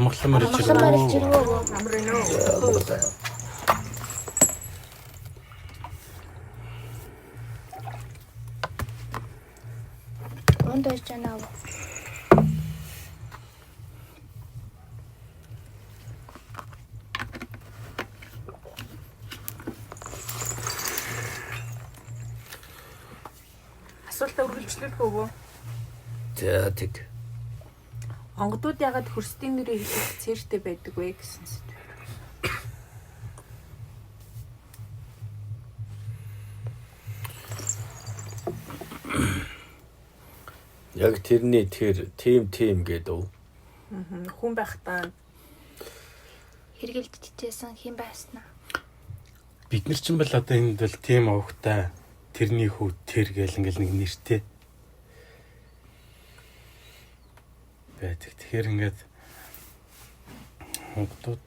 Амгалан морь Амгалан морь жиргүү. жиргүү. Амар ээ нөө. За, Монгол. Унд байж байна уу? Асуултаа үргэлжлүүлэх үү? За тэг. Онгодууд ягаад хөрсдийн нэрийг хэлэх цэртэй байдаг вэ гэсэн сэдв. Яг тэрний тэр тим тим гэдэг. Хүн байхдаа Хэргэлдчихсэн хэн байснаа. Бид нар ч юм бол одоо энд бол тийм овогтой тэрний хүү тэр гэл ингээл нэг нэртэй байдаг. Тэгэхээр ингээд монголууд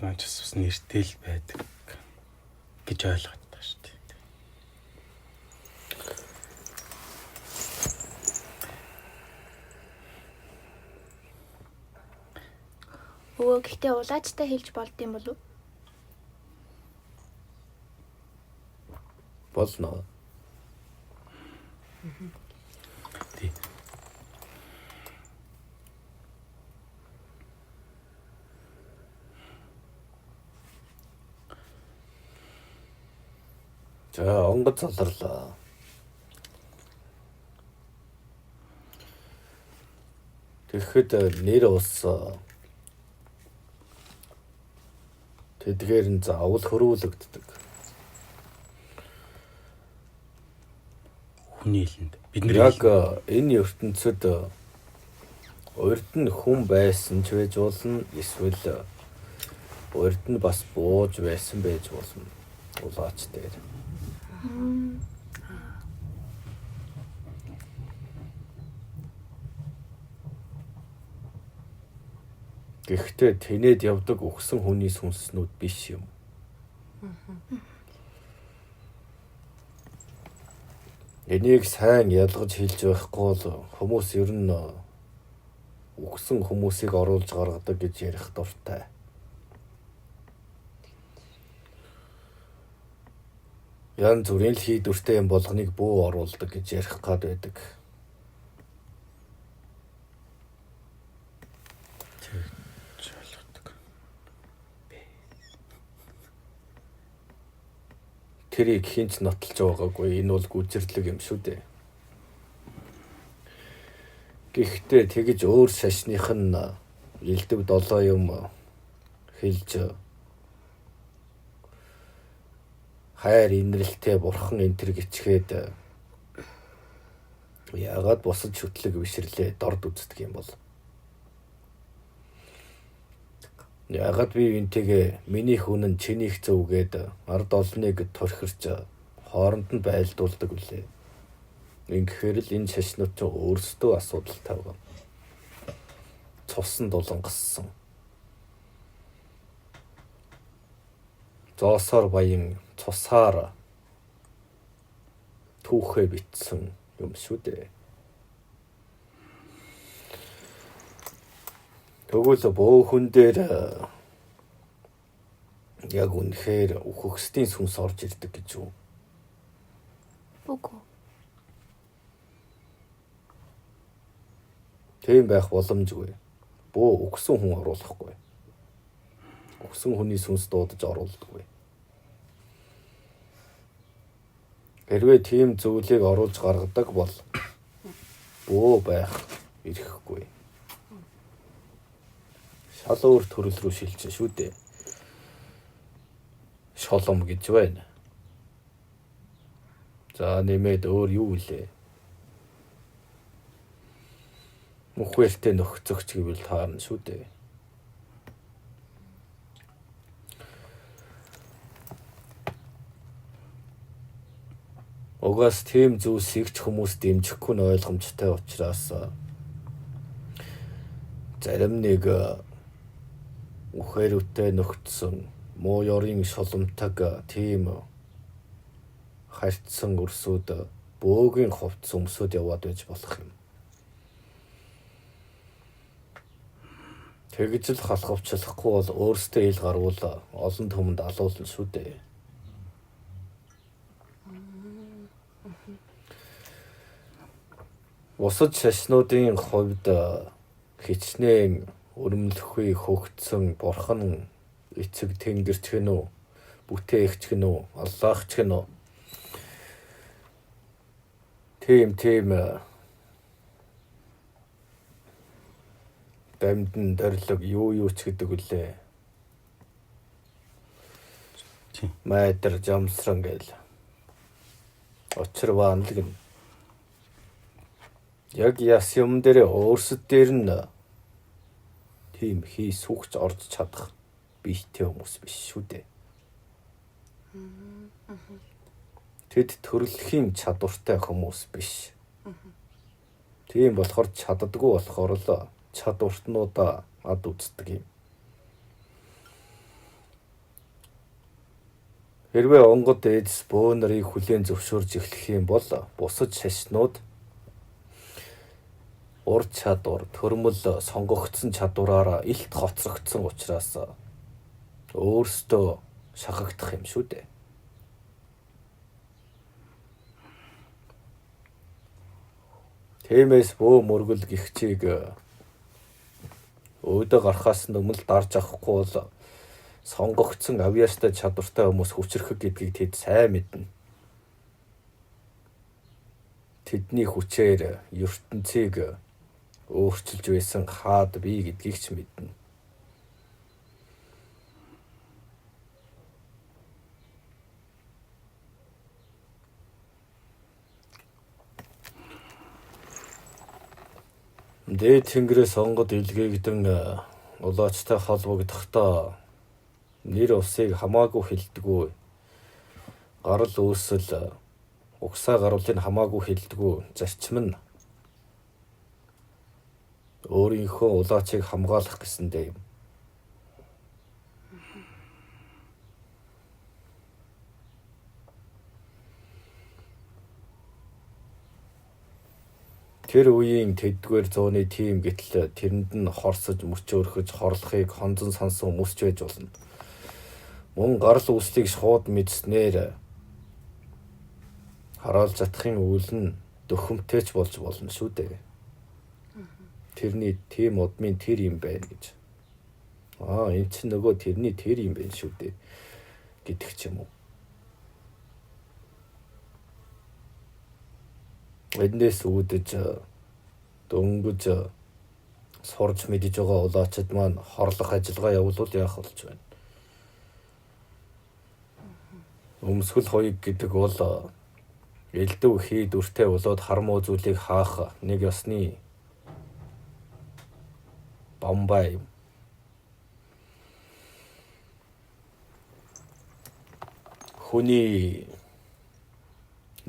маань ч бас нэртэй л байдаг гэж ойлгоод байгаа шүү дээ. Өвөө гэхдээ улаачтай хэлж болд юм болов уу? Болно. Тий. За онгод заларлаа. Тэгэхэд нэр ус тэдгээр нь заавал хөрвүүлэгддэг. Хүний хэлэнд. Бидний Яг хэлэнд. энэ ертөнцид урд нь хүн байсан ч байж болно, эсвэл урд нь бас бууж байсан байж болно. Улаач дээр. Гэхдээ тэнэд явдаг үхсэн хүний сүнснүүд биш юм. Энийг сайн ялгаж хэлж байхгүй бол хүмүүс ер нь үхсэн хүмүүсийг оруулж гаргадаг гэж ярих дуртай. Янз бүрийн л хийдвэртэй юм болгоныг бүү оруулдаг гэж ярих гад байдаг. Тэгж ойлгодог. Тэрийг хинч нотолж байгаагүй. Энэ бол гүзэрлэг юм шүү дээ. Гэхдээ тэгж өөр шашных нь элдв долоо юм хэлж хайр инрэлтэй бурхан энтер гिचгээд яагаад бусад шүтлэг бишрлээ дорд үздэг юм бол? Яагаад би энтэйгээ миний хүн нь чинийх зөв гээд ард олныг турхирч хооронд нь байлдуулдаг үлээ. Ингэхээр л энэ шашнууд ч өөрсдөө асуудалтай байгаа. Цусан дулангассан. Зоосоор баян цусаар түүхээ битсэн юм шүү дээ. Тэгвэл бөөхөн дээр яг үнэхээр үхэгсдийн сүнс орж ирдэг гэж үү? Үгүй. Тийм байх боломжгүй. Бөө үхсэн хүн оруулахгүй. Үхсэн хүний сүнс дуудаж оруулдаггүй. Хэрвээ тийм зүйлийг оруулж гаргадаг бол бөө байх эрхгүй. Шал өөр төрөл рүү шилжин шүү дээ. Шолом гэж байна. За нэмээд өөр юу вүлээ? Мөхвэлтэй нөхцөгч гэвэл таарна шүү дээ. Угаас тийм зүйлсийг ч хүмүүс дэмжихгүй нь ойлгомжтой учраас зарим нэг үхээрүүтэй нөхцсөн муу ёрын шоломтог тийм харьцсан өрсүүд бөөгийн хувцас өмсөд яваад байж болох юм. Тэгж л халхавчлахгүй бол өөрсдөө ил гарвал олон түмэнд алуулна шүү дээ. Бусад шашнуудын хувьд хичнээн өрөмлөхгүй хөгжсөн бурхан эцэг тэнгэрч гэнэ үү, бүтээгч гэнэ үү, аллах ч гэнэ үү. Тийм дамдын дорилог юу ч гэдэг үлээ. Майдар жамсран гэл. Учир баана л гэнэ. Яг яс юм дээр өөрсөд дээр нь тийм хий сүхч орж чадах биетэй хүмүүс биш шүү дээ. Тэд төрөлхийн чадвартай хүмүүс биш. Тийм болохоор чаддаггүй болохоор л чадвартнуудаа ад үздэг юм. Хэрвээ онгод ээдс бөө нарыг хүлээн зөвшөөрж эхлэх юм бол бусад шашнууд ур чадвар, төрмөл сонгогдсон чадвараар илт хоцрогдсон учраас өөрсдөө шахагдах юм шүү дээ. Тиймээс бөө мөргөл гихчийг өөдөө гарахаас өмнө дарж авахгүй бол сонгогдсон авьяастай чадвартай хүмүүс хүчрхэг гэдгийг тэд сайн мэднэ. Тэдний хүчээр ертөнцийг өөрчилж байсан хаад бий гэдгийг ч мэднэ. Дээд тэнгэрээс онгод илгээгдэн улаачтай холбогдохдоо нэр усыг хамаагүй хилдэггүй, гарал үүсэл угсаа гаруулыг хамаагүй хилдэггүй зарчим нь өөрийнхөө улаачийг хамгаалах гэсэндээ юм. Тэр үеийн тэдгээр зууны тийм гэтэл тэрэнд нь хорсож мөчөөрхөж хорлохыг хонзон сансан хүмүүс ч байж болно. Мөн гарал үүслийг шууд мэдснээр хараал затахын үйл нь дөхөмтэй ч болж болно шүү дээ. Тэрний тийм удмын тэр юм байна гэж. Аа, эн чинь нөгөө тэрний тэр юм байна шүү дээ гэдэг ч юм уу. Эндээс үүдэж дөнгөж сурж мэдэж байгаа улаачид маань хорлох ажиллагаа явуулвал яах болж байна? Өмсгөл хоёг гэдэг бол элдв хий дүртэй болоод хар муу зүйлийг хаах нэг ёсны бамбай юм. Хүний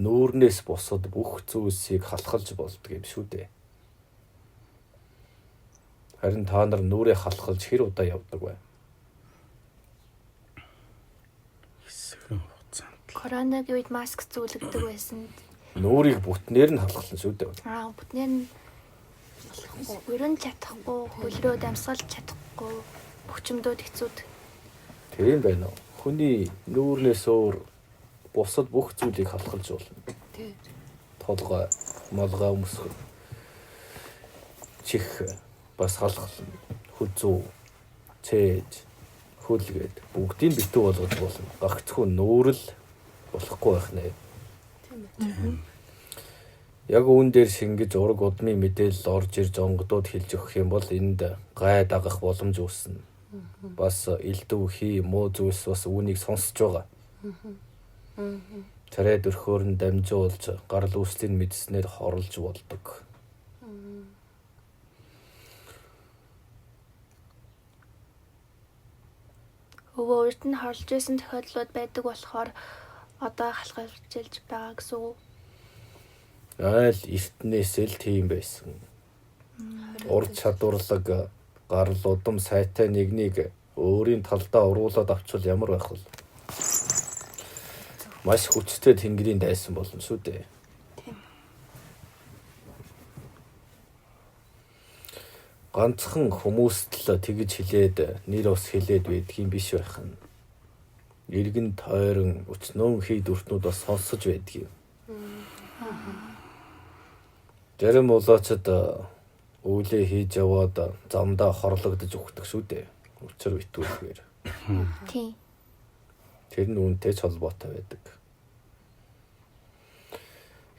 нүүрнээс бусад бүх зүйлсийг халахалж болдог юм шүү дээ. Харин та нар нүрээ халахалж хэр удаа явдаг вэ? Хэсэгэн хугацаанд. Коронагийн үед маск зүүлгдэг байсан. Нүрийг бүтнээр нь халахлана шүү дээ. Аа, бүтнээр нь болохгүй. Өрөнд чадахгүй, хөлрөө дамсгалж чадахгүй, бөхчмдүүд хэцүүд. Тийм байна уу? Хүний нүүрнээс өөр бусад бүх зүйлийг халахалж болно. Тийм. Толгой, молгой өмсгөл, чих бас халахлана. Хүзүү, цээж, хөл гээд бүгдийг битүү болгож болно. Гагцхүү нүүрэл болохгүй байх нэ. Тийм. Яг үүн дээр шингэж ураг удмын мэдээлэл орж ирж онгодууд хэлж өгөх юм бол энд гай дагах боломж үүснэ. Бас элдв хий муу зүйлс бас үүнийг сонсож байгаа. Царай дөрхөөр нь дамжуулж гарал үүслийг мэдснээр хорлож болдог. Өвөө урд нь хорлож байсан тохиолдлууд байдаг болохоор одоо халахалжилж байгаа гэсэн үг. Айл эртнээс л тийм байсан. Ур чадварлаг гарал удам сайтай нэгнийг өөрийн талдаа уруулаад авчвал ямар байх вэ? Маш хүчтэй тэнгэрийн дайсан болно шүү дээ. Тийм. Ганцхан хүмүүст л тэгж хэлээд нэр ус хэлээд байдгийн биш байх нь. Иргэн тойрон өчнөөн хий дүртнүүд бас сонсож байдгийг. Зарим улаачид үүлээ хийж яваад замдаа хорлогдож өгдөг шүү дээ. Учир битүүлгээр. Тийм. Тэр нь үүнтэй ч холбоотой байдаг.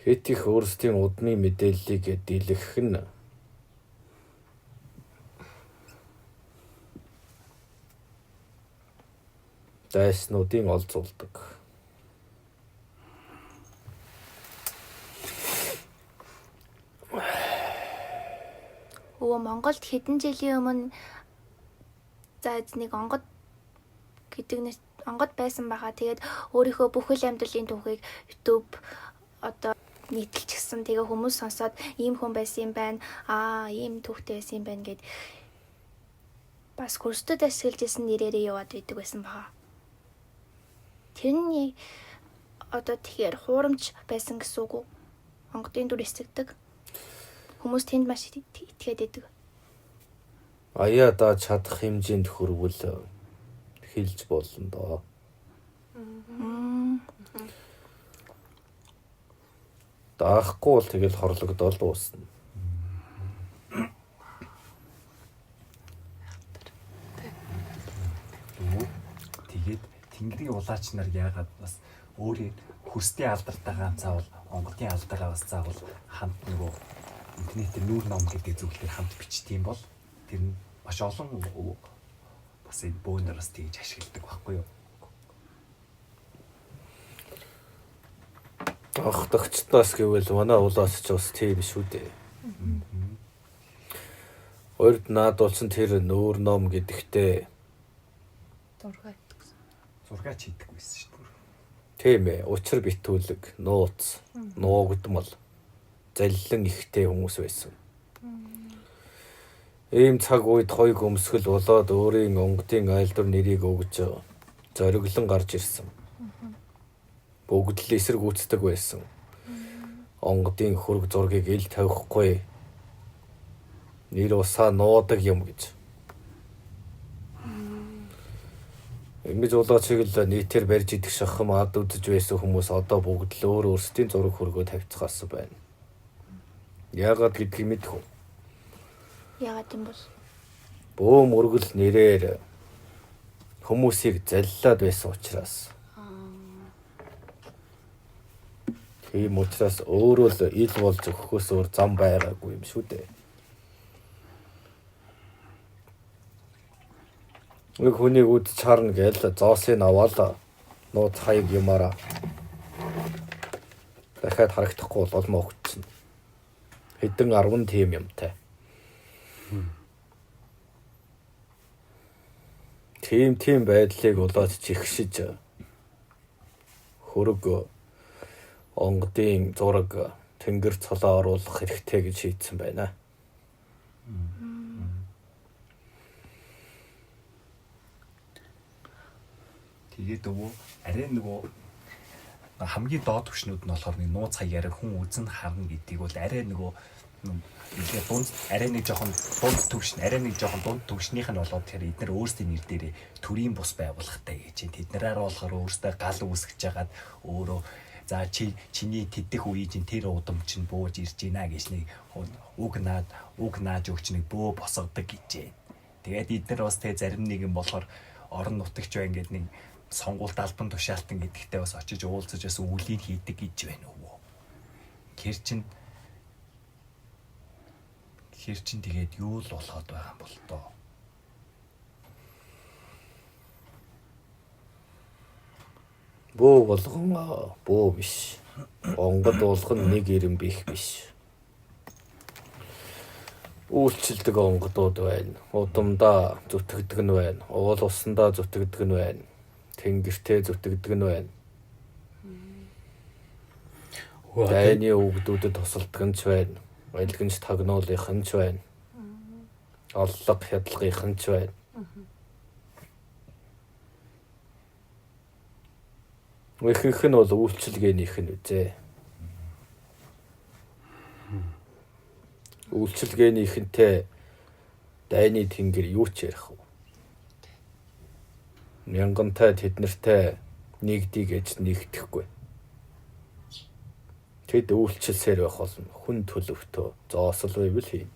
Хэд их өөрсдийн удмын мэдээллийг дийлгэх нь дайснуудын олзуулдаг. Өвөө Монголд хэдэн жилийн өмнө за нэг онгод гэдэг нэг онгод байсан байхаа. Тэгээд өөрийнхөө бүхэл амьдралын түүхийг YouTube одоо нийтэлчихсэн. Тэгээ хүмүүс сонсоод ийм хүн байсан юм байна. Аа, ийм түүхтэй байсан юм байна гэд бас хөрсдөд ашиглаж исэн нэрээрээ яваад байдаг байсан баха. Тэрний одоо тэгэхээр хуурамч байсан гэсэн үг үү? Онгодын дүр эсэгдэг. Хүмүүс тэнд маш итгээд байдаг. Аяа да чадах хэмжээнд хөрвөл хэлж болно доо. Даахгүй бол тэгэл хорлогдоол дуусна. Тэгээд Тэнгэрийн улаач нар яагаад бас өөрийн хөрсдийн алдартайгаа заавал онгодын алдараа бас заавал хамт нөгөө интернетээр нүүр ном гэдэг зүйлээр хамт бичдэг юм бол тэр нь маш олон бас энэ бөөнөр бас тэгж ашигладаг байхгүй юу? Ах тагчдаас гэвэл манай улаас ч бас тийм шүү дээ. Урд наадуулсан тэр нүүр ном гэдэгтээ зураг хийдэгсэн. Зургаач хийдэг байсан шүү дээ. Тийм ээ, учир битүүлэг, нууц, нуугдмал, заллин ихтэй хүмүүс байсан. Ийм цаг үед хоёг өмсгөл болоод өөрийн онгодын айлдвар нэрийг өгж зориглон гарч ирсэн. Бүгд л эсэргүүцдэг байсан. Онгодын хөрөг зургийг ил тавихгүй. Нэр усаа нуудаг юм гэж. Ингэж улаачийг л нийтээр барьж идэх шахам ад үзэж байсан хүмүүс одоо бүгд л өөр өөрсдийн зураг хөргөө тавьцгаасан байна. Яагаад гэдгийг мэдэх үү? Яагаад юм бол? Бөө мөргөл нэрээр хүмүүсийг заллаад байсан учраас. Тийм учраас өөрөө л ил болж өгөхөөс өөр зам байгаагүй юм шүү дээ. Нэг хүнийг үд чарна гээл зоосыг аваад нууц хаяг юмараа дахиад харагдахгүй бол мохцсон. Хэдэн 10 тийм юмтай. Тийм байдлыг болоод чихшиж хөрөг онгодын зураг тэнгэр цолоо оруулах хэрэгтэй гэж шийдсэн байна. Тэгээд өвөө арай нөгөө хамгийн доод түвшнүүд нь болохоор нэг нууц хаягаар хүн үзэн харна гэдгийг бол арай нөгөө илгээ дунд арай нэг жоохон дунд түвшин арай нэг жоохон дунд түвшнийх нь болоод тэгэхээр эднэр өөрсдийн нэр дээрээ төрийн бус байгууллагатай гэж чинь тэднэрээр болохоор өөрсдөө гал үүсгэж хагаад өөрөө за чи чиний тэдэх үеийн чинь тэр удам чинь бууж ирж гинэ гэж нэг үг нааж өгч нэг бөө босгодог гэжээ. Тэгээд эднэр бас тэ зарим нэгэн болохоор орон нутагч байна гэд нэг сонгуульд албан тушаалтан гэдэгтээ бас очиж уулзаж бас өвлийн хийдэг гэж байна өвөө. Тэр чин тэгээд юу л болоод байгаа юм бол тоо. Бөө болгон бөө биш. Онгод болгон нэг ирэм бих биш. Үйлчилдэг онгодууд байна. Удамдаа зүтгэдэг нь байна. Уул усандаа зүтгэдэг нь байна. Тэнгэртээ зүтгэдэг нь байна. Дайны өвгдүүдэд тусалдаг нь ч байна. Алгинч тагнуулынх нь ч байна. Оллого хядлагынх нь ч байна. Ихэнх нь бол үйлчилгээнийх нь үзээ. Үйлчилгээнийхэнтэй Дайны тэнгэр юу ч ярих вэ? Мянгантай тэд нартай нэгдий гэж нэгдэхгүй. Тэд үйлчилсээр байх болно. Хүн төлөвтөө зоосол байвал хийн.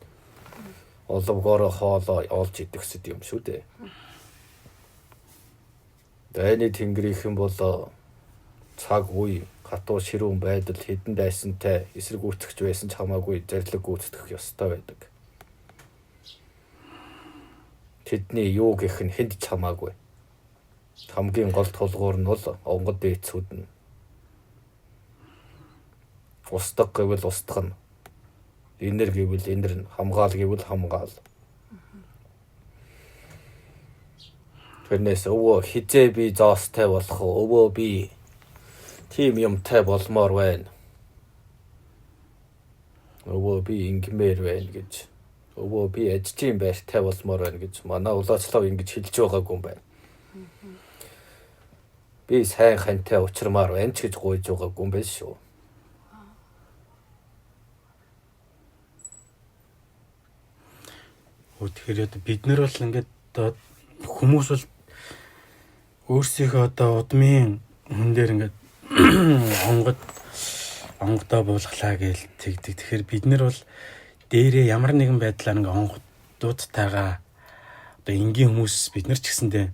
Оловгоороо хоолоо олж идэхсэд юм шүү дээ. Дайны тэнгэрийнхэн бол цаг үе хатуу ширүүн байдал хэдэн дайсантай эсрэг үүцгч байсан ч хамаагүй зарлиг гүйцэтгэх ёстой байдаг. Тэдний юу гэх нь хэнд ч хамаагүй. Хамгийн гол тулгуур нь бол онгод дээдсүүд нь. Устдаг гэвэл устгах нь. Инэр гэвэл инэрнэ, хамгаал гэвэл хамгаал. Тэрнээс өвөө хизээ би зоостой болох уу? Өвөө би тийм юмтай болмоор байна. Өвөө би ингэмээр байна гэж. Өвөө би ажижийн байртай болмоор байна гэж манай улаачлав ингэж хэлж байгаагүй юм байна. Би сайн хантай учирмаар байна ч гэж гуйж байгаагүй юм байна шүү. Тэгэхээр одоо бид нар бол ингээд одоо хүмүүс бол өөрсдийнхөө одоо удмын хүн дээр ингээд онгодоо буулгалаа гэж тэгдэг. Тэгэхээр бид нар бол дээрээ ямар нэгэн байдлаар ингээд онгодуудтайгаа одоо энгийн хүмүүс бид нар ч гэсэндээ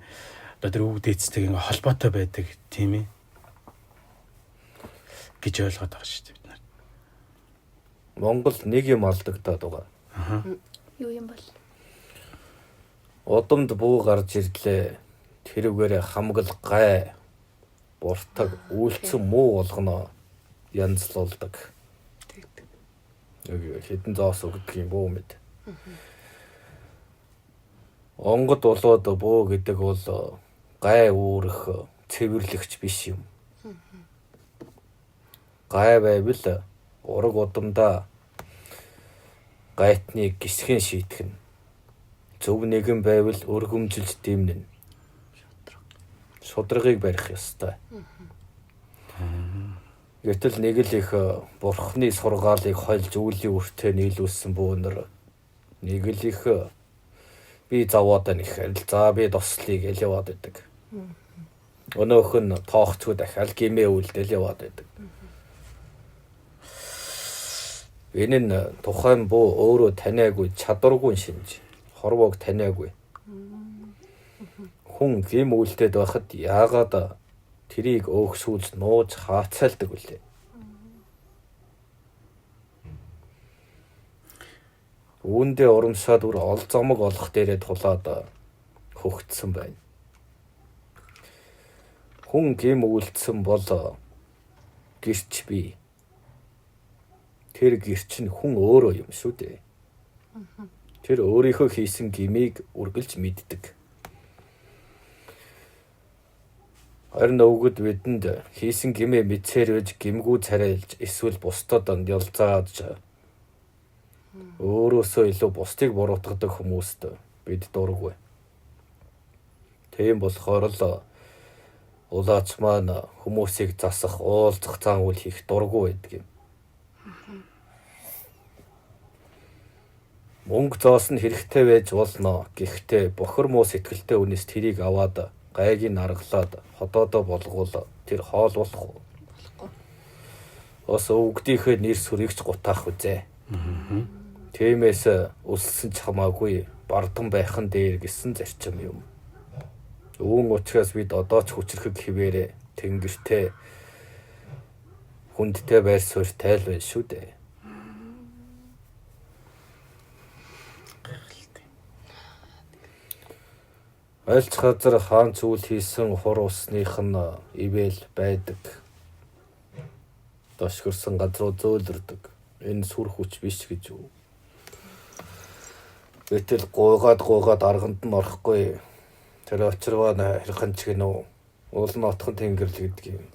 одоо тэр өвөг дээдстэйг ингээд холбоотой байдаг тийм ээ гэж ойлгоод байгаа шүү дээ бид нар. Монгол нэг юм алдагдаад байгаа. Юу юм бол? Удамд бүү гарч ирлээ. Тэрүүгээр хамгал гай буртаг үйлцэн муу болгоно янзлуулдаг. Нэг хэдэн зоос өгдөг юм бүү мэд. Онгод болоод бүү гэдэг бол гай үүрэх цэвэрлэгч биш юм. Гай байвал ураг удамдаа гайтны гисхэн шийтгэн. Зөв нэгэн байвал өргөмжилж дэмнэн. Шударгыг барих ёстой. Гэтэл нэг л их бурхны сургаалыг хольж үүлийн үртээ нийлүүлсэн бөөнөр нэг л их би зовоод байна гэхээр л за би туслая гэж яваад байдаг. Өнөөх нь тоохцгүй дахиад гимээ үлдээл яваад байдаг. Энэ нь тухайн буу өөрөө таниагүй чадваргүй шинж. Хорвоог таниагүй. Хүн гим үлдээд байхад яагаад тэрийг өөгсүүлж нууж хаацайлдаг вүлээ? Үүндээ урамшаад үр ол зомог олох дээрээ тулаад хөгтсөн байна. Хүн гим үлдсэн бол гэрч бий. Тэр гэрч нь хүн өөрөө юм шүү дээ. Тэр өөрийнхөө хийсэн гмийг үргэлж мэддэг. Харин өвгөд бидэнд хийсэн гмээ мэдсээр байж гимгүү царайлж эсвэл бусдад ялзааж өөрөөсөө илүү бусдыг буруутгадаг хүмүүст бид дургүй. Тийм болохоор л улаач маань хүмүүсийг засах, уулзах зан үйл хийх дургүй байдаг юм. Мөнгө зоос нь хэрэгтэй байж болно. Гэхдээ бохир муу сэтгэлтэй хүнээс тэрийг аваад гайгийг аргалаад ходоодоо болгоул тэр хоол болох уу? Болохгүй. Бас өвгдийнхээ нэр сүрийг ч гутаах үзээ. Тиймээс өсөлсөн ч хамаагүй бардам байх нь дээр гэсэн зарчим юм. Үүн учраас бид одоо ч хүчрхэг хിവэрэ тэнгэртэй хүндтэй байр суурьтай л байна шүү дээ. Альч газар хаан зүйл хийсэн хур усных нь ивэл байдаг. Дошгорсон газруу зөөлрдөг. Энэ сүр хүч биш гэж үү. Гэтэл гуйгаад арганд нь орохгүй. Тэр очирваа хэрхэн ч гэнэ үү. Уул нь отхон тэнгэрл гэдэг юм.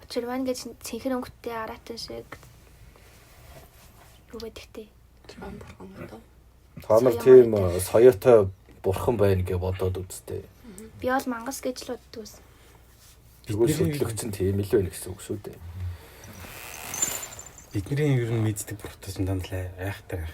Очирван гэж цэнхэр өнгөтэй араатан шиг юу байдаг те. Очирван бурхан гэдэг. Та нар тийм соёотой бурхан байна гэж бодоод үзтээ. Би бол мангас гэж л боддог ус. Тэгвэл хөтлөгч нь тийм л байна гэсэн үг шүү дээ. Бидний ер нь мэддэг бурхтай чинь дандаа айхтар.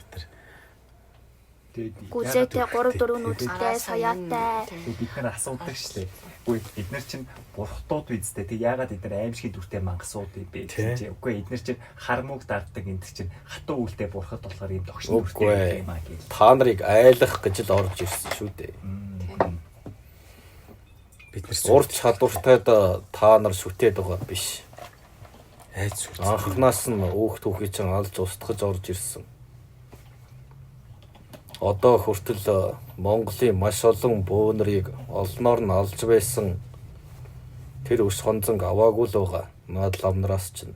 Тэгээд Гүзээтэй 3 4 нүдтэй, соёотой. Тэгээд бид нар асуудаг шлээ. Үгүй бид нар чинь бурхтууд үсттэй. Тэг яагаад эдгээр аимшигын дүртэй мангасууд юм бэ гэсэн чинь үгүй эдгээр чинь хар мөг дарддаг энэ чинь хатуу үлдээ бурхад болохоор ийм догшин дүртэй юм аа гэл. Та нарыг айлах гэж л орж ирсэн шүү дээ. Бид нар Ур чадвартайд та нар сүтээд байгаа биш. Айц сүрц. Анхнаас нь өөх түүхий чинь алж устгаж орж ирсэн. Одоо хүртэл Монголын маш олон бөөнөрийг олноор нь алж байсан тэр өс хонзонг аваагүй л байгаа. Наад ламнараас чинь.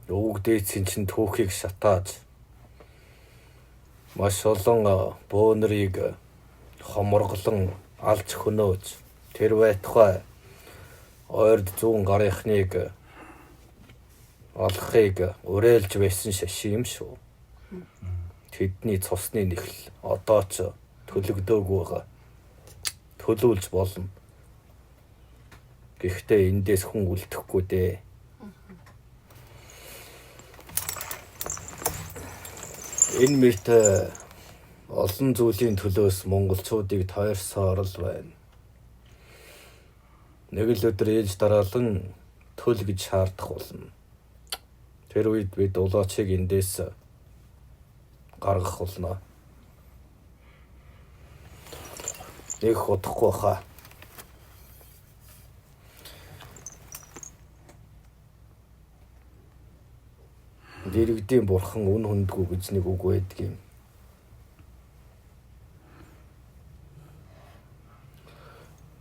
Өвөг дээдсийн чинь түүхийг шатааж маш олон бөөнөрийг хоморглон алж хөнөөж тэр байтугай ойрд зүүн гарынхныг олохыг уриалж байсан шашин юм шүү. Тэдний цусны нэхэл одоо ч төлөгдөөгүй байгаа. Төлөвлөж болно. Гэхдээ эндээс хүн үлдэхгүй дээ. Энэ мэт олон зүйлийн төлөөс монголчуудыг тойрсоор л байна. Нэг л өдөр ээлж дараалан төл гэж шаардах болно. Тэр үед бид улаачийг эндээс гаргах болно. Нэг удахгүй хаа. Дэрэгдийн бурхан үн хүндгүй гэж нэг үг байдаг юм.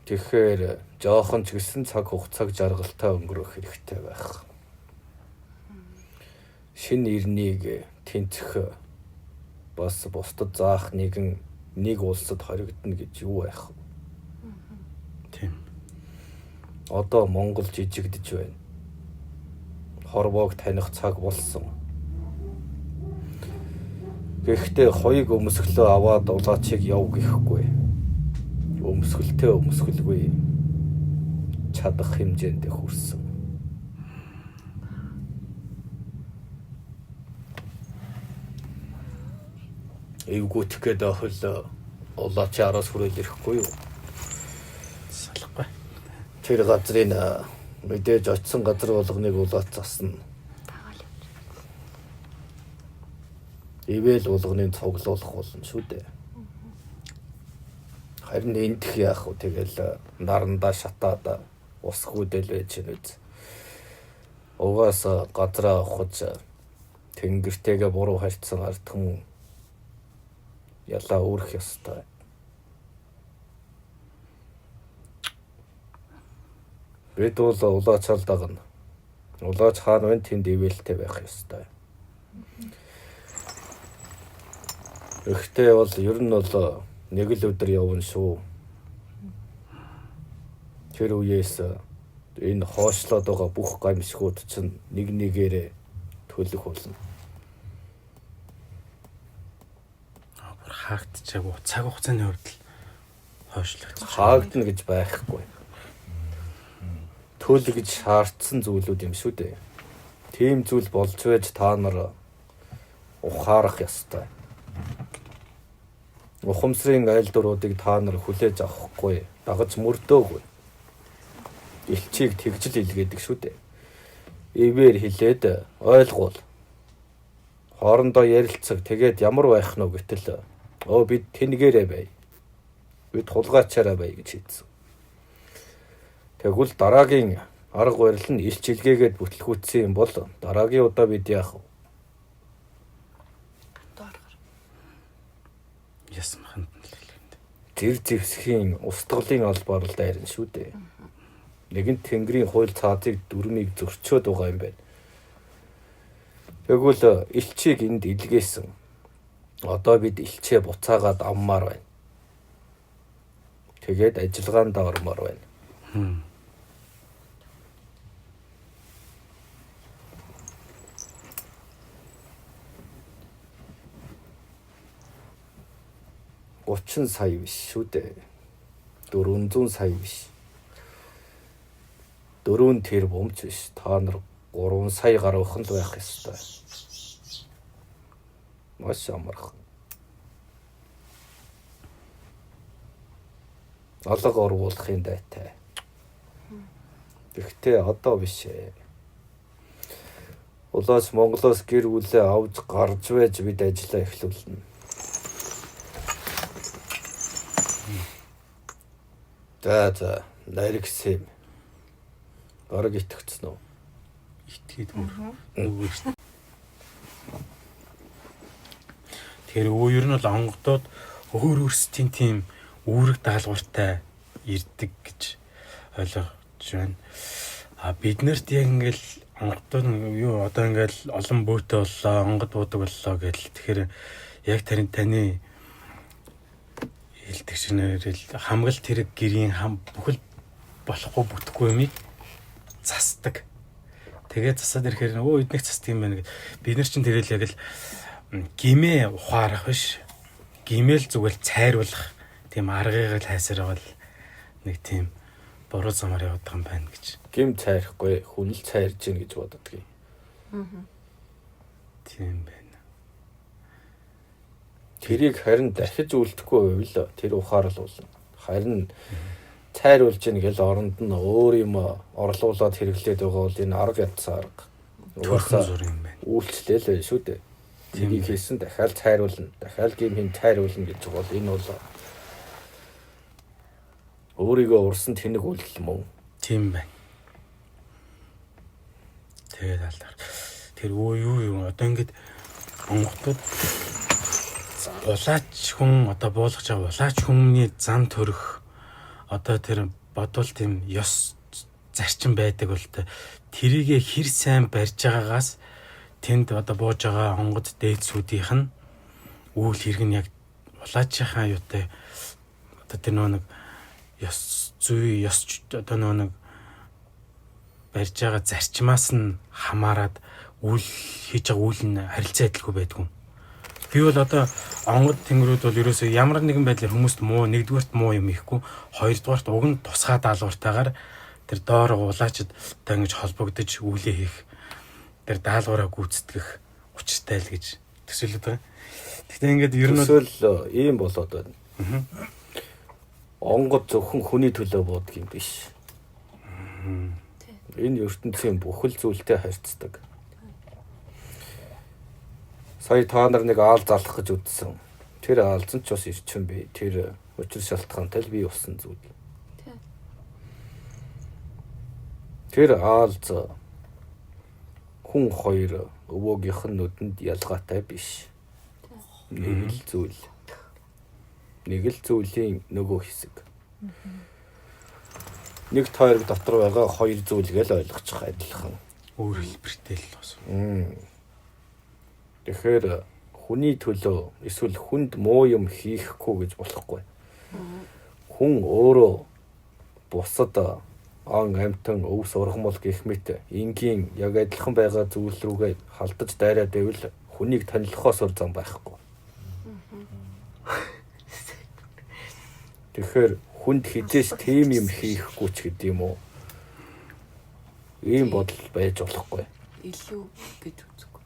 Тэгэхээр жоохон ч гэсэн цаг хугацааг жаргалтай өнгөрөөх хэрэгтэй байх. Шинэ ирнийг тэнцэх бас бусдад заах нэгэн нэг улсад хоригдно гэж юу байх вэ? Тийм. Одоо Монгол жижигдэж байна. Хорвоог таних цаг болсон. Гэхдээ хоёг өмсгөлөө аваад улаачийг яв гэхгүй. Өмсгөлтэй өмсгөлгүй чадах хэмжээнд хүрсэн. Эвгүүтэх гээд охил улаачийн араас хүрээл ирэхгүй юу? Салахгүй. Тэр газрын мэдээж очисон газар болгоныг улаач засна. Ивэл болгоныг цуглуулах болно шүү дээ. Харин эндх яах вэ? Тэгэл нарандаа шатаад усгүйдэл байж гэнэ үз. Угаасаа газраа авах тэнгэртэйгээ буруу харьцсан ард түмэн ялаа өөрөх ёстой. Бид бол улаачаал дагна. Улаач хаан байна тэнд ивэлтэй байх ёстой. Гэхдээ бол ер нь бол нэг л өдөр явна шүү. Тэр үеэс энэ хоошлоод байгаа бүх гамшигуд чинь нэг нэгээрээ төлөх болно. Бүр хаагдчихаагүй. Цаг хугацааны хувьд л хойшлогдчих. Хаагдана гэж байхгүй. Төл гэж шаардсан зүйлүүд юм шүү дээ. Тийм зүйл болж байж та нар ухаарах ёстой. Ухамсарын айлдваруудыг та нар хүлээж авахгүй, дагаж мөрдөөгүй. Элчийг тэгжил илгээдэг шүү дээ. Ивээр хилээд ойлгуул. Хоорондоо ярилцаг тэгээд ямар байх нь вэ гэтэл бид тэнгээрээ бай. Бид хулгайчаараа бай гэж хэлсэн. Тэгвэл дараагийн арга барил нь элч илгээгээд бүтлгүүцсэн юм бол дараагийн удаа бид яах вэ? Ясмаханд нь л хэлэнд. Тэр зэвсгийн устгалын албаар л дайрна шүү дээ. Нэгэн тэнгэрийн хууль цаазыг дүрмийг зөрчөөд байгаа юм байна. Тэгвэл элчийг энд илгээсэн. Одоо бид элчээ буцаагаад авмаар байна. Тэгээд ажиллагаанд ормоор байна. $30 сая биш шүү дээ. 400 сая биш. 4 тэрбумч биш. Та нар 3 сая гаруйхан л байх ёстой. Маш амархан. Алга ургуулахын дайтай. Гэхдээ одоо биш ээ. Улаас Монголоос гэр бүлээ авч гарч байж бид ажлаа эхлүүлнэ. За за, наригсэм. Бараг итгэцэн үү? Итгээд бүр нөгөө шүү. Тэгэхээр өө ер нь бол онгодууд өөр өөрсдийн тийм үүрэг даалгавартай ирдэг гэж ойлгож байна. А бид нарт яг ингээл онгодууд юу одоо ингээл олон бөөтэй боллоо, онгод буудаг боллоо гэл тэгэхээр яг таны таны хэлдэг шинээр л хамгалт хэрэг гэрийн хам бүхэл болохгүй бүтэхгүй юмыг засдаг. Тэгээд засаад ирэхээр өө эднийх засдаг юм байна гэд. Бид нар чинь тэгэл яг л гимээ ухаарах биш. Гимээл зүгээр л цайруулах тийм аргыг л хайсаар байгаа л нэг тийм буруу замаар яваад байгаа юм байна гэж. Гим цайрахгүй хүн л цайрж гин гэж боддгийг. Тийм байна. Тэрийг харин дахиж үлдэхгүй байвал тэр ухаарал болно. Харин цайруулж гин гэл оронд нь өөр юм орлуулад хэрэглээд байгаа бол энэ арга ядсан арга. Төрхөн зур юм байна. Үйлчлэл байна шүү дээ. Тэрийг хийсэн дахиад цайруулна. Дахиад гим хин цайруулна гэж бол энэ бол өөрийгөө урсан тэнэг үйлдэл мөн. Тийм байна. Тэгээд алдар. Тэр өө юу юу одоо ингээд онготод улаач хүн одоо буулгаж байгаа улаач хүмүүний зан төрөх одоо тэр бодвол тийм ёс зарчим байдаг бол та тэрийгэ хэр сайн барьж байгаагаас тэнд одоо бууж байгаа онгод дээдсүүдийнх нь үйл хэрэг нь яг улаачийнхаа юутай одоо тэр нөө нэг ёс зүй ёс одоо нөө нэг барьж байгаа зарчмаас нь хамаарат үйл хийж байгаа үйл нь харилцаа адилгүй байдгүй. Би бол одоо онгод тэнгэрүүд бол ерөөсөө ямар нэгэн байдлаар хүмүүст муу нэгдүгээрт муу юм ихгүй, хоёрдугаарт уг нь тусгай даалгавартайгаар тэр доор улаачд та ингэж холбогдож үйлээ хийх тэр даалгавраа гүйцэтгэх учиртай л гэж төсөөлөд байгаа. Гэхдээ ингээд ер нь Төсөөл ийм болоод байна. Онгод зөвхөн хүний төлөө буудаг юм биш. Энэ ертөнцийн бүхэл зүйлтэй харьцдаг. Сая та нар нэг аал залах гэж үзсэн. Тэр аалз нь ч бас ирчин бий. Тэр учир шалтгаантай л бий болсон зүйл. Тэр аалз хүн хоёр өвөөгийнх нь нүдэнд ялгаатай биш. Нэг л зүйл. Нэг л зүйлийн нөгөө хэсэг. Нэг тойрог дотор байгаа хоёр зүйл гэж ойлгочих адилхан. Өөр хэлбэртэй л бас. Тэгэхээр хүний төлөө эсвэл хүнд муу юм хийхгүй гэж болохгүй. Хүн өөрөө бусад ан амтан өв сургамал гэх мэт энгийн яг адилхан байгаа зүйл рүүгээ халдаж дайраад байвал хүнийг танилцохоос өөр зам байхгүй. Тэгэхээр хүнд хизээш тийм юм хийхгүй ч гэдэг юм уу? Ийм бодол байж болохгүй. Илүү гэж үзэхгүй.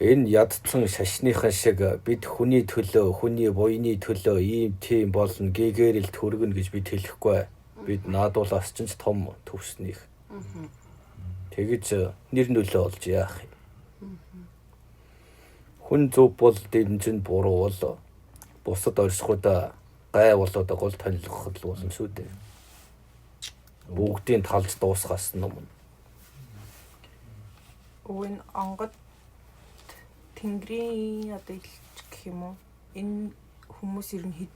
Энэ ядцсан шашныхан шиг бид хүний төлөө, хүний буйны төлөө ийм тийм болно, гэгэрэл төргөнө гэж бид хэлэхгүй. Бид наадуулаас ч том төвснийх. Тэгэж нэр нөлөө олж яах юм? Хүн зөв бол дэмжин буруу бол бусад оршихуйдаа гай болоод гол танилцах л болно шүү дээ. Бүгдийн талж дуусгаас нь өмнө. Өвөө энэ онгод тэнгэрийн одоо илч гэх юм уу? Энэ хүмүүс ер нь хэд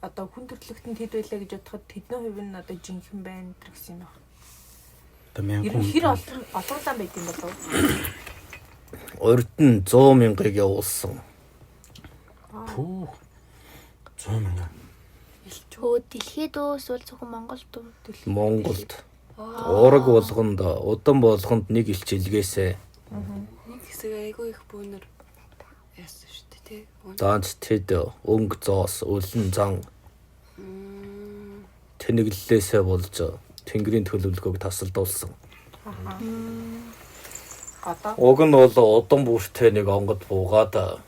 одоо хүн төрөлхтөнд хэд байлаа гэж бодоход тэдний хувь нь одоо жинхэнэ байна гэсэн юм байна. Одоо мянган Ер нь хэр олон олуулан байт юм болов? Урд нь 100 мянгыг явуулсан. Пүү. 100 мянган. Өө дэлхийд үү эсвэл зөвхөн Монголд уу? Монголд уураг болгонд удан болгонд нэг илч илгээсэ. Нэг хэсэг айгүй их бөөнөр яасан шүү дээ тий. Даанч тэд өнгө зоос өлөн зан тэнэглэлээсээ болж тэнгэрийн төлөвлөгөөг тасалдуулсан. Одоо Уг нь бол удам бүртээ нэг онгод буугаад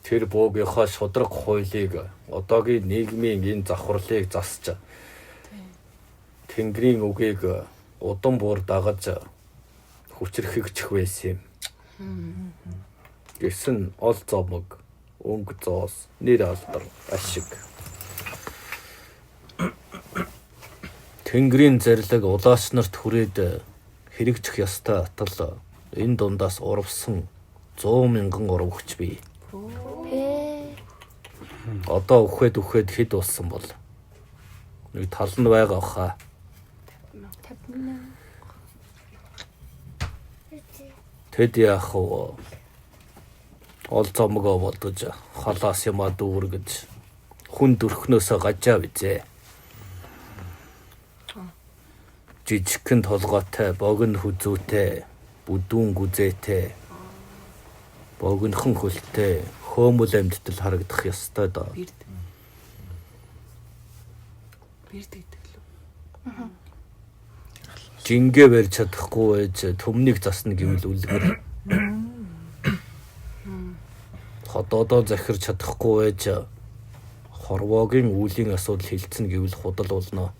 тэр буугийнхаа шудраг хуулийг одоогийн нийгмийн энэ завхарлыг засч Тэнгэрийн үгийг удам бүр дагаж хүчрхэгчих байсан юм. Гэсэн ол зомог, өнгө зоос, нэр алдар, ашиг. Тэнгэрийн зарлиг улаач нарт хүрээд хэрэгжих ёстой атал энэ дундаас урвсан 100 мянган урвагч бий. Ээ. Одоо үхээд үхээд хэд болсон бол нэг тал нь байгаа хаа. 50. Тэд яах вэ? Ол зомгоо бодож халаас юмаа дүүргэж хүн дөрхнөөсөө гажаа бизээ. Жижигхэн толгойтой, богино хүзүүтэй, бүдүүн гүзээтэй, богинохон хөлтэй, хөөмөл амьтдал харагдах ёстой доо. Бирд. Бирд гэдэг лүү. Жингээ барьж чадахгүй байж төмнийг засна гэвэл үлгэр. Ходоодоо захирч чадахгүй байж хорвоогийн үүлийн асуудал хилцэнэ гэвэл худал болно.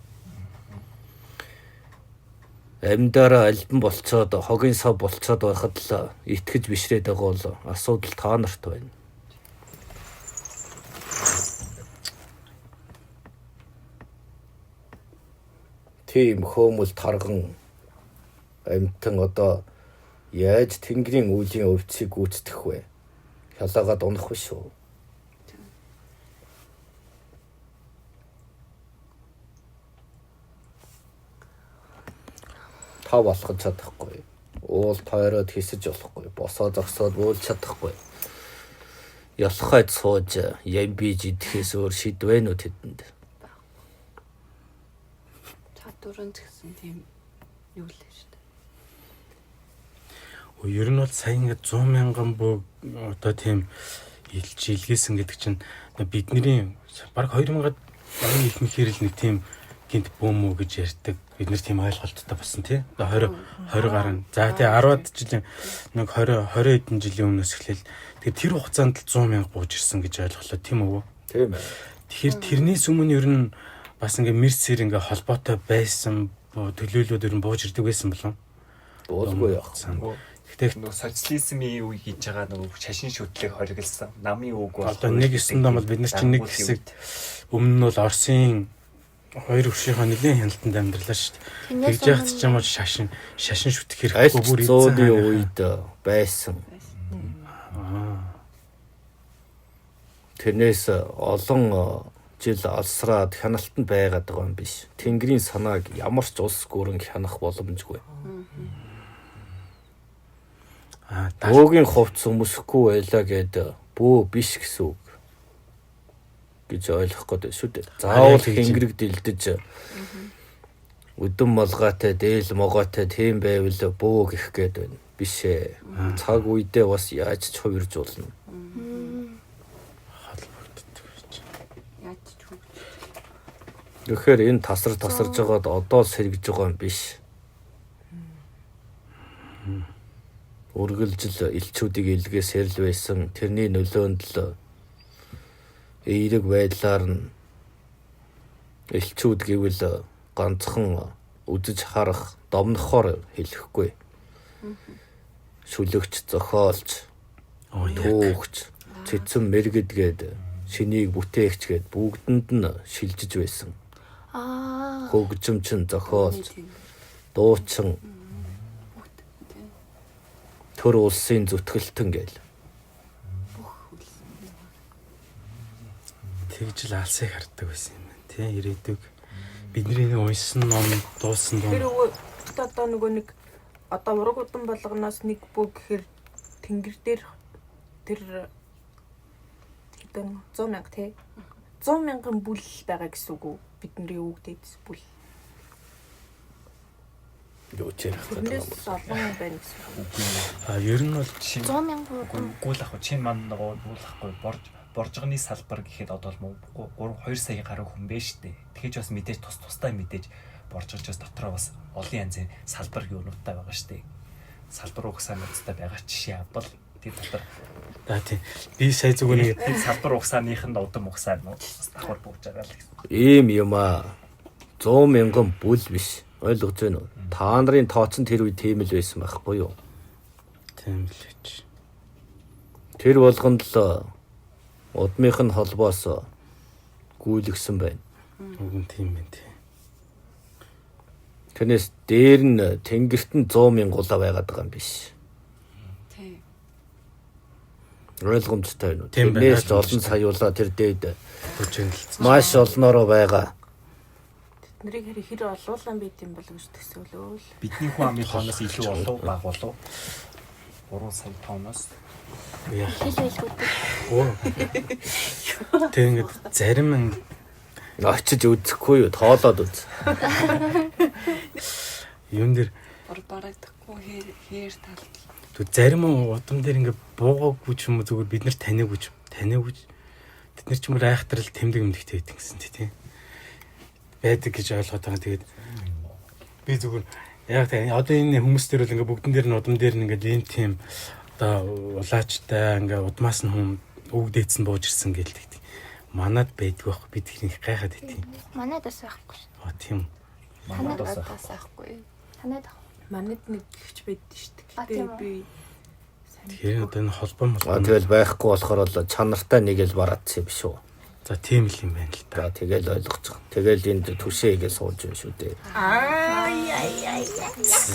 Амьдаараа альбан болцоод хогийн сав болцоод байхад л итгэж бишрээд байгаа бол асуудал та нарт байна. Тийм хөөмөл тарган амьтан одоо яаж Тэнгэрийн үүлийн өвцгийг гүйцэтгэх вэ? Хялаагаад унах биш үү? Тав алхаж чадахгүй. Уул тойроод хэсэж болохгүй. Босоо зогсоод бөөлж чадахгүй. Ялхайд сууж ямбиж идэхээс өөр шийдвэ нүү тэдэнд. Чадвар нь ч гэсэн тийм юу л шүү дээ. Ер нь бол сая ингээд 100 мянган бөг одоо тийм илж илгээсэн гэдэг чинь бидний баг 2000-ад оны ихэнхээр л нэг тийм гинт бөөм үү гэж ярьдаг. Бид нэр тийм ойлголттой болсон тий. Одоо 20 20 гаруй. За тий 10-ад жилийн нэг 20 20 хэдэн жилийн өмнөөс эхлээл тэгээд тэр хугацаанд л 100 мянга бууж ирсэн гэж ойлголоо тийм үү? Тийм ээ. Тэгэхээр тэрнээс өмнө ер нь бас ингээ мерсэр ингээ холбоотой байсан төлөөлөлүүд ер нь бууж ирдэг байсан болов. Буулгүй яах. Гэхдээ Нөгөө социализмын үе гэж байгаа нөгөө шашин шүтлэг хориглосон. Намын үг бол одоо нэг ёсондоо бол бид нар чинь нэг хэсэг өмнө нь бол Оросын хоёр өвшийнхөө нэлийн хяналтанд амьдралаа шүү дээ. Тэрнээс Тэгж яхад ч юм өмнө бол шашин шашин шүтэх Аль хэрэггүй ч бүр зууны эзэн хааны- үед байсан. Тэрнээс олон жил алсраад хяналтанд байгаад байгаа юм биш. Тэнгэрийн санааг ямар ч улс гүрэн хянах боломжгүй. Аа, дал- Бөөгийн хувцс өмсөхгүй байлаа гэд бөө биш гэсэн үг гэж ойлгох гээд байна шүү дээ. Заавал Харин тэгж хэнгэрэг дэлдэж өдөн малгайтай, дээл могойтой тийм байвал бөө гэх гээд байна. Биш ээ. Цаг үедээ бас яаж ч хувирж болно. холбогддог байж. Яаж ч хөгж. Тэгэхээр энэ тасар тасарж байгаад одоо л сэргэж байгаа юм биш. Үргэлжил элчүүдийг илгээсээр л байсан. Тэрний нөлөөнд л эерэг байдлаар нь элчүүд гэвэл ганцхан үзэж харах, домнохоор хэлэхгүй. Шүлэгч, зохиолч, Оо яг. түүхч, цэцэн мэргэд гээд шинийг бүтээгч гээд бүгдэнд нь шилжиж байсан. Аа. Хөгжимчин, зохиолч, Тийм. дуучин, Бүгд тийм. төр улсын зүтгэлтэн гээл. Бүх үл. Тэгж л алсыг хардаг байсан юм байна. Тэ ирээдүг бидний нэг уншсан ном дуусан Тэр ном өвөө одоо нөгөө нэг одоо ураг удам болгоноос нэг бөө гэхээр тэнгэр дээр тэр хэдэн 100 мянга тий 100 мянган бүл байгаа гэсэн үг үү? Бидний үг дээдс бүл. Юу ч ярих гэдэг юм. Тэрнээс олон байна гэсэн үг. а ер нь бол Шинэ 100 мянган удам. Үгүй л ах уу чинь ман нөгөө юу л ахгүй борж боржгоны салбар гэхэд одоо л 3 2 сая гаруй хүн бэ штэ. Тэгэхэж бас мэдээж тус тустай мэдээж боржгож бас дотроо бас олон янзын салбар юунуудтай байгаа штэ. Салбар угсаануудтай байгаа жишээ авбал тэр дотор За тийм. Би сая зүгээр нэг тэр салбар угсааных нь удам угсаанууд бас давхар бууж байгаа л гэсэн. Ийм юм аа. 100 мянган бүл биш. Ойлгож байна уу? Та нарын тооцсон тэр үе тийм л байсан байхгүй юу? тийм л гэж. Тэр болгонд л удмынх нь холбоос гүйлгсэн байна. Уг нь тийм байна тий. Тэрнээс дээр нь тэнгэрт нь 100 мянгуулаа байгаад байгаа юм биш. Тий. Ойлгомжтой байна уу? Тийм байна, Тэрнээс ч олон ойлгомжтой. саяулаа тэр дээд Бүжиглэлцсэн. маш олноороо байгаа. Тэд нарыг хэр хэр олуулан байд юм бол гэж төсөөлөөл. Бидний хүн амын тооноос илүү болов бага болов 3 сая тооноос Яа. Хэл байлгүй дээ. Оо. Тэг ингээд зарим ин- Очиж үзэхгүй юу? Тоолоод үз. юм дээр Бор барагдахгүй хэр хэр талд. Тэг зарим удам дээр ингээд буугаагүй ч юм уу зүгээр бид нар таниагүй ч таниагүй ч тэд нар ч юм уу айхтрал тэмдэг эмдэгтэй байдаг гэсэн тий тий. Байдаг гэж ойлгоод байгаа. Тэгээд би зүгээр яг тэ одоо энэ хүмүүс дээр бол ингээд бүгдэн дээр нь удам дээр нь ингээд ийм тийм одоо улаачтай ингээд удмаас нь хүм үг дээдсэн бууж ирсэн гэлдэг. Манад байдгүй байхгүй бид тэрийг гайхаад байт юм. Манайд бас байхгүй шүү. А тийм. манад бас Надаас авахгүй. Танайд ах. Манайд нэг гихч байд шүү дээ. А, тийм Гэтэ үү. би сайн Тэгэхээр одоо энэ холбоо А молбоо. тэгэл байхгүй болохоор л чанартай нэг л бараадсан юм биш үү? За тийм л юм байна л да. За тэгэл ойлгож байгаа. Тэгэл энд түшээгээ сууж байна шүү дээ.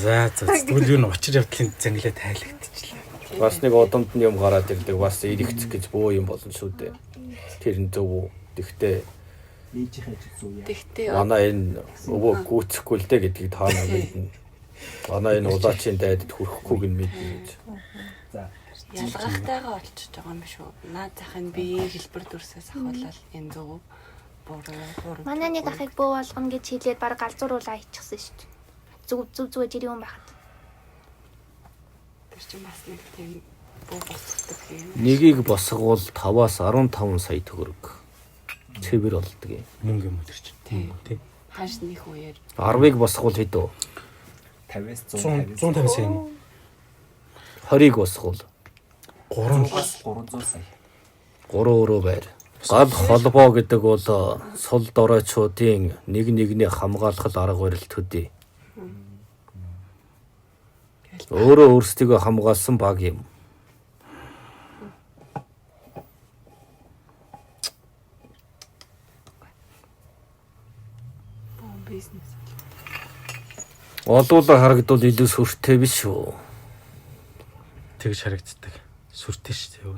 За за тэгвэл юу н учир явдлын зангилаа тайлагдчихлаа. Бас нэг удамд нь юм гараад ирдэг. Бас ирэгцэх гэж бөө юм болно шүү дээ. Тэр нь зөв үү? Тэгтээ ээжийнхээ ажил зүү яа. Тэгтээ манай энэ өвөө гүйцэхгүй л дээ гэдгийг та нар мэднэ. Манай энэ улаачийн дайдад хүрэхгүй гэн мэднэ гэж. За ялгахтайгаа олчиж байгаа юм шүү. Наад зах нь биеийн хэлбэр дүрсээс ахуулаад энэ зөв буруу хурам. Манай нэг ахыг бөө болгоно гэж хэлээд баг галзууруулаа хийчихсэн шүү дээ. Зүг зүг зүгээр жирийн хүн байхад. Тэр чинь бас нэг тийм буу босгодог юм. Нэгийг босгоул 5-аас 15 сая төгрөг цэвэр болдог юм. Мөнгө юм уу тэр чинь. Тий. Тий. Ханш нэг үеэр 10-ыг босгоул хэд вэ? 50-аас 100 150 150 сая юм уу? 20-ыг босгоул 3 100-аас 300 сая. 3 өрөө байр. Гал холбоо гэдэг бол сул доройчуудын нэг нэгний хамгаалах арга барил төдий. Өөрөө өөрсдийгөө хамгаалсан баг юм. буу бизнес. Олуулаар харагдвал илүү сүртэй биш үү? тэгж харагддаг. Сүртэй шүү дээ. юу.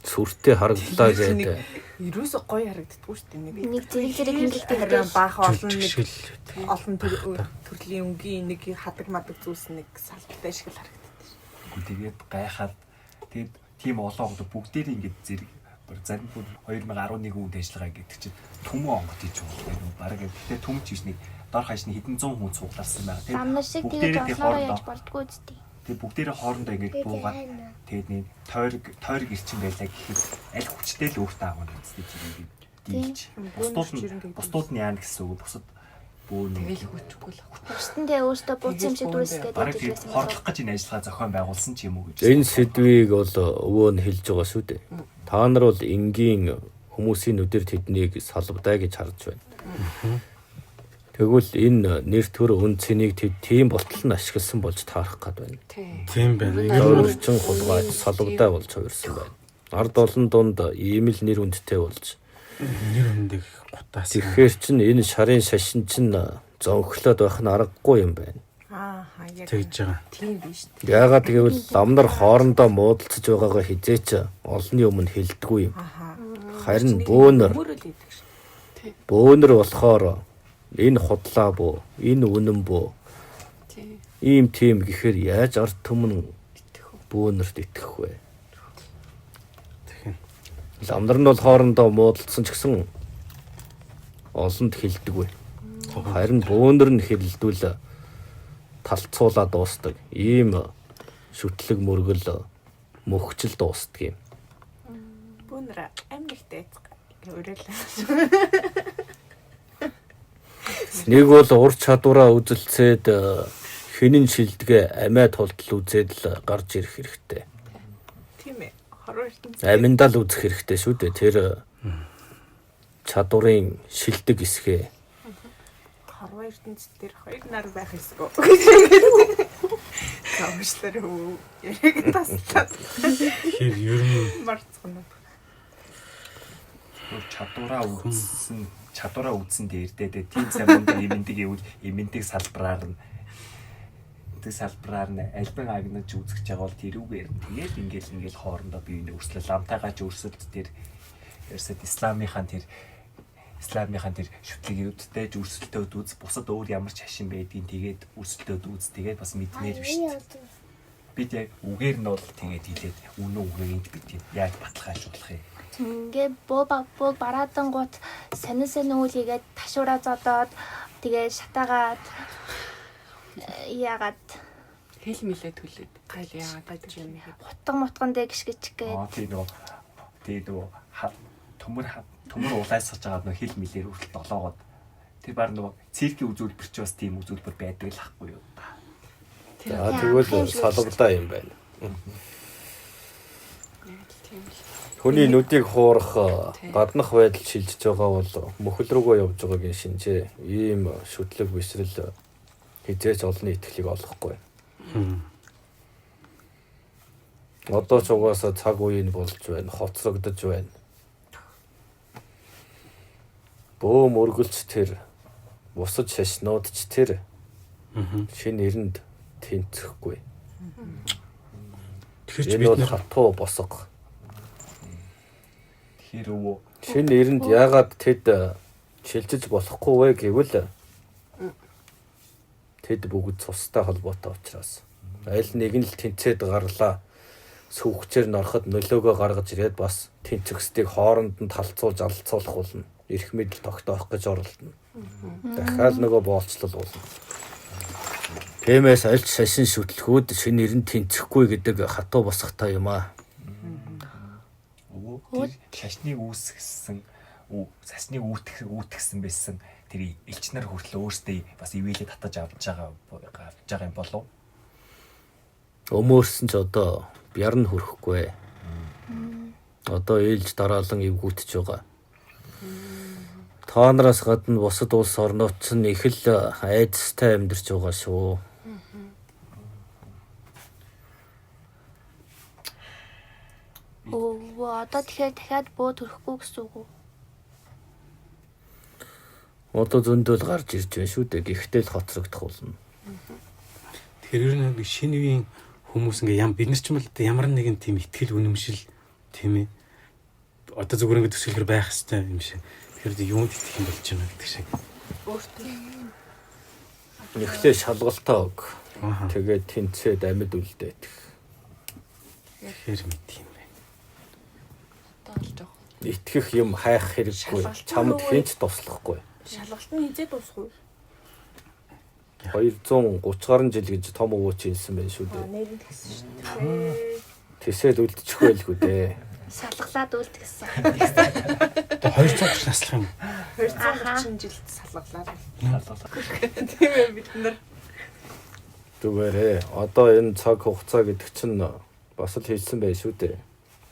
Сүртэй харагдлаа гэдэг. Ерөөсө гоё харагддаггүй шүү дээ. Нэг Нэг зэрэг зэрэг хэмнэлт харин баахан олон Жүжиг нэг шиг л олон төрлийн өнгийн нэг хадаг мадаг зүйлс нэг салбартай шиг л харагддаг. Үгүй тэгээд гайхаад тэгээд тийм олон онгод бүгдээр ингэж зэрэг бүр зарим бүр 2011 хүнд ажиллагаа гэдэг чинь түмэн онгод хийж байгаа юм баг. Гэхдээ түмэн ч биш нэг дор хаяж нь хэдэн зуун хүн цугларсан байгаа. Тэгээд Лам нар шиг тэгж бүгдээрээ тэг олноороо яаж хоорондоо болдгоо үсттэй. тэгээд бүгдээрээ хоорондоо ингэж буугаад тэгээд нэг тойрог тойрог эрчим байлаа гэхэд аль хүчтэй л өөртөө агуулна үстэй тэрийг дийлж. Бусдууд нь бусдууд нь яана гэсэн үг бусад бөө нэг Тэгэл хүчгүй л ах. Бусд нь тэгээ өөртөө бууц юм шиг дүрсгээд бараг байдаг тэгээд байсан болов. хорлох гэж энэ ажиллагаа зохион байгуулсан ч юм уу гэж. Энэ сэдвийг бол өвөө нь хэлж байгаа шүү дээ. Та нар бол энгийн хүмүүсийн нүдээр тэднийг салбадай гэж харж байна. Тэгвэл энэ нэр төр үн цэнийг тэд тийм болтол нь ашигласан болж таарах гад байна. Тий. Тийм байна. Ер нь Тойрчин хулгайч салбадай болж хувирсан байна. Ард олон дунд ийм л нэр хүндтэй болж. нэр хүндийг гутаас. Тэгэхээр чин энэ шарын шашин чин зонхлоод байх нь аргагүй юм байна. Аа яг тэгж байгаа. тийм биш дээ. Яагаад гэвэл ламнар хоорондоо муудалцаж байгаагаа хизээч олонний өмнө хэлдэггүй юм. Ахаа. Харин бөөнөр Мөрөл идэг шүү. бөөнөр болохоор энэ худлаа бөө, энэ үнэн бөө, Тий. ийм тийм гэхээр яаж ард түмэн Итгэх үү. бөөнөрт итгэх вэ? Тэгэх. Ламнар нь бол хоорондоо муудалцсан ч гэсэн олонд хэлдэггүй. Харин бөөнөр нь хэрэлдвэл талцуулаа дуустдаг. Ийм шүтлэг мөргөл мөхчл дуустдаг юм. Бөөнөр амьлагтай уриалаа. Нэг бол ур чадвараа үзэлцээд Хинэн шилдгээ амиа тултал үзээд л гарч ирэх хэрэгтэй. Тийм ээ. Хорвоо ертөнц. Аминдаа л үзэх хэрэгтэй шүү дээ. Тэр чадварын шилдэг эсхээ. Хорвоо ертөнц дээр хоёр нар байх ёсгүй. За уушлаарай өө. Яриг таслаад Тэгэхээр ер нь марцгана. Өөр чадвараа үзсэн, чадвараа үзсэн дээр дээ тийм сайн мундаг эмэндэг ивэл эмэндэг салбараар нь эмэндэг салбараар нь альбин агнаж үзэж байгаа бол тэрүүгээр нь тэгэл ингээл ингээл хоорондоо бие биенээ өрсөлдөл ламтайгаа ч өрсөлд тэр ерөөсөө исламынхаа тэр исламынхаа тэр шүтлэг өвдтэй ч өрсөлдөөд үз бусад өөр ямар ч хашин байдгийг тэгээд өрсөлдөөд үз тэгээд бас мэдмээр биш үү. Бид яг үгээр нь бол тэгээд хэлээд үнэн үгээр энд бид яаж баталгаажуулах юм. Ингээ буу буу бараадангууд сонин сонин үйл хийгээд ташуураа зодоод тэгээ шатаагаад яагаад Хэл мэлээ түлээд гайл яагаад Гаж юм ихэд. хутга мутган дээр гიშгэж гээд Аа тий нөгөө тий нөгөө төмөр төмөр улайсгаж байгаа нөгөө хил мэлээр хүртэл долоогоод тэр баг нөгөө циркийн үзүүлбэр чи бас тийм үзүүлбэр байдаг л ахгүй юу. За тэгвэл салгалаа юм байна. Яг л тийм л. Хүний нүдийг хуурах гаднах байдал шилжиж байгаа бол мөхөл рүүгээ явж байгаагийн шинжээ. Ийм шүтлэг бисрэл хизээч олонний итгэлийг олохгүй. Одоо ч угаасаа цаг үе нь болж байна, хоцрогдож байна. Бөөм өргөлч тэр, бусад шашнууд ч тэр шинэ эрэнд тэнцэхгүй. тэгэхээр чи Энэ бид бол нар хатуу босго. Тэгэхээр өвөө Шинэ эрэнд яагаад тэд шилжиж болохгүй вэ гэвэл тэд бүгд цустай холбоотой учраас аль нэг нь л тэнцээд гарлаа сүүхчээр нь ороход нөлөөгөө гаргаж ирээд бас тэнцэгсдийг хооронд нь талцуулж алцуулах болно. Эрх мэдэл тогтоох гэж оролдоно. Дахиад нөгөө боолчлол болно. Тиймээс аль ч шашин шүтлэхүүд шинэ эрэнд тэнцэхгүй гэдэг хатуу босготой юм аа. өвөө тэр шашныг үүсгэсэн шашныг үүтгсэн байсан тэр элч нар хүртэл өөрсдөө бас ивэлээ татаж авч байгаа юм болов. Өмөөрсөн ч одоо бяр нь хөрөхгүй. Одоо ээлж дараалан эвгүйтж байгаа. Та нараас гадна бусад улс орнууд ч их л айдастай амьдарч байгаа шүү. Өвөө одоо тэгэхээр дахиад бөө төрөхгүй гэсэн үг үү? Одоо зөндөл гарч ирж байна шүү дээ. Гэхдээ л хоцрогдох болно. Тэгэхээр ер нь нэг шинэ үеийн хүмүүс ингээ ям бид нар ч юм бол одоо ямар нэгэн тийм итгэл үнэмшил тийм ээ одоо зүгээр ингээ төсөөлөхөр байх хэвээр юм шиг. Тэгэхээр одоо юунд итгэх юм болж байна гэдэг шиг. Өөртөө Эхлээ шалгалтаа өг. Аа. Тэгээд тэнцээд амьд үлдээх. Тэгэхээр мэдх юм байна. Одоо л жоох. Итгэх юм хайх хэрэггүй. Шалгалт Чамд руу- хэн ч туслахгүй. шалгалт нь хизээ дуусах уу? 230 гаруй жил гэж том өвөө чи хэлсэн байх шүү Аа дээ. нэр нь тэгсэн шүү дээ. Тэсээд үлдчих байлгүй дээ. Салгалаад үлдгэсэн. Одоо 230 наслах юм. 230 жилд салгалаа. Салгалаа. Тийм ээ бид нар Зүгээр ээ. Одоо энэ цаг хугацаа гэдэг чинь бас л хэлсэн байх шүү дээ.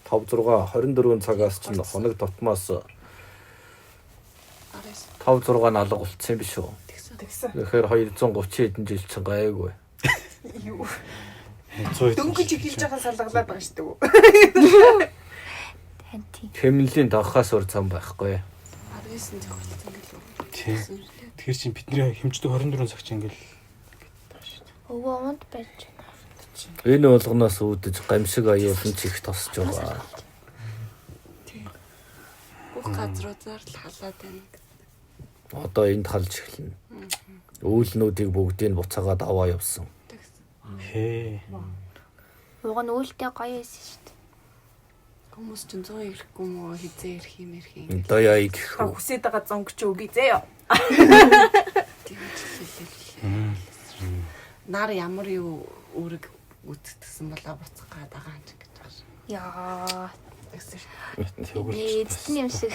5 6 24 цагаас чинь хоног тутмаас 19 5 6 нь алга болцсон юм биш үү? тэгсэн. тэгсэн. Тэгэхээр 230 хэдэн жил чинь гайгүй. Юу. 100 Дөнгөж эхэлж байгаа салгалаад байгаа шүү дээ. Тань тийм. Хэмнэлийн дагахаас өөр зам байхгүй. 19 зохиолцсон гэлөө. Тийм. Тэгэхээр чинь бидний хэмждэг 24 цаг чинь ингээл Өвөө унд барьж байна. Энэ болгоноос үүдэж гамшиг аюул нь ч их тосч байгаа. Тийм. Бүх газруудаар л халаад байна. Одоо энд халж эхэлнэ. Үүлнүүдийг бүгдийг буцаагаад аваа явсан. Тэгсэн. хээ. Уг нь үүлтэй гоё байсан шүү дээ. Хүмүүс ч 100 ирэхгүй юм уу? Хизээ ирэх юм ирэх юм. Даяа гэх Та үү. хүсээд байгаа зонг чи үгүй заяа. Тэгэж хэлээ. Нар ямар юу үүрэг гүйцэтгсэн болоо буцах гээд байгаа юм чи гэж байгаа шүү. Яа. Тэгсэн шүү. Эцэст нь юм шиг.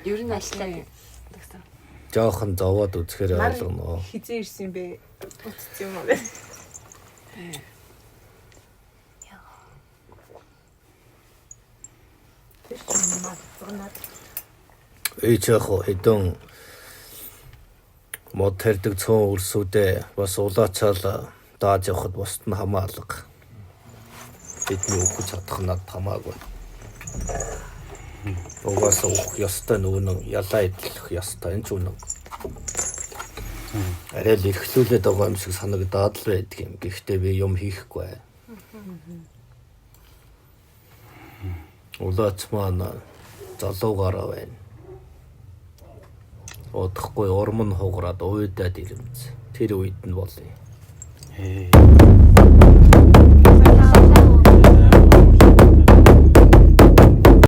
Ер нь Ажиллаад. ажиллаа. Тэгсэн. Жохон зовоод үзэхээр Нар ойлгоно. хизээ ирсэн юм бэ? Буцсан юм уу? Яа. Тэр чинь мазгнаад Ич яг хэдэн мод тарьдаг цөөн өрсүүдээ бас улаачаал дааж явхад бусд нь хамаалга. Бидний үхэж чадах нь надад хамаагүй. Угаасаа үхэх ёстой нүгэн ялаа идэх ёстой энэ ч үнэн. Арай л эрхлүүлээд байгаа юм шиг санагдаад л байдаг юм. Гэхдээ би юм хийхгүй. Улаач маань залуугаараа байна. Удахгүй урам нь хугараад уйдаад ирэмц. Тэр үед нь болъё. Ээ.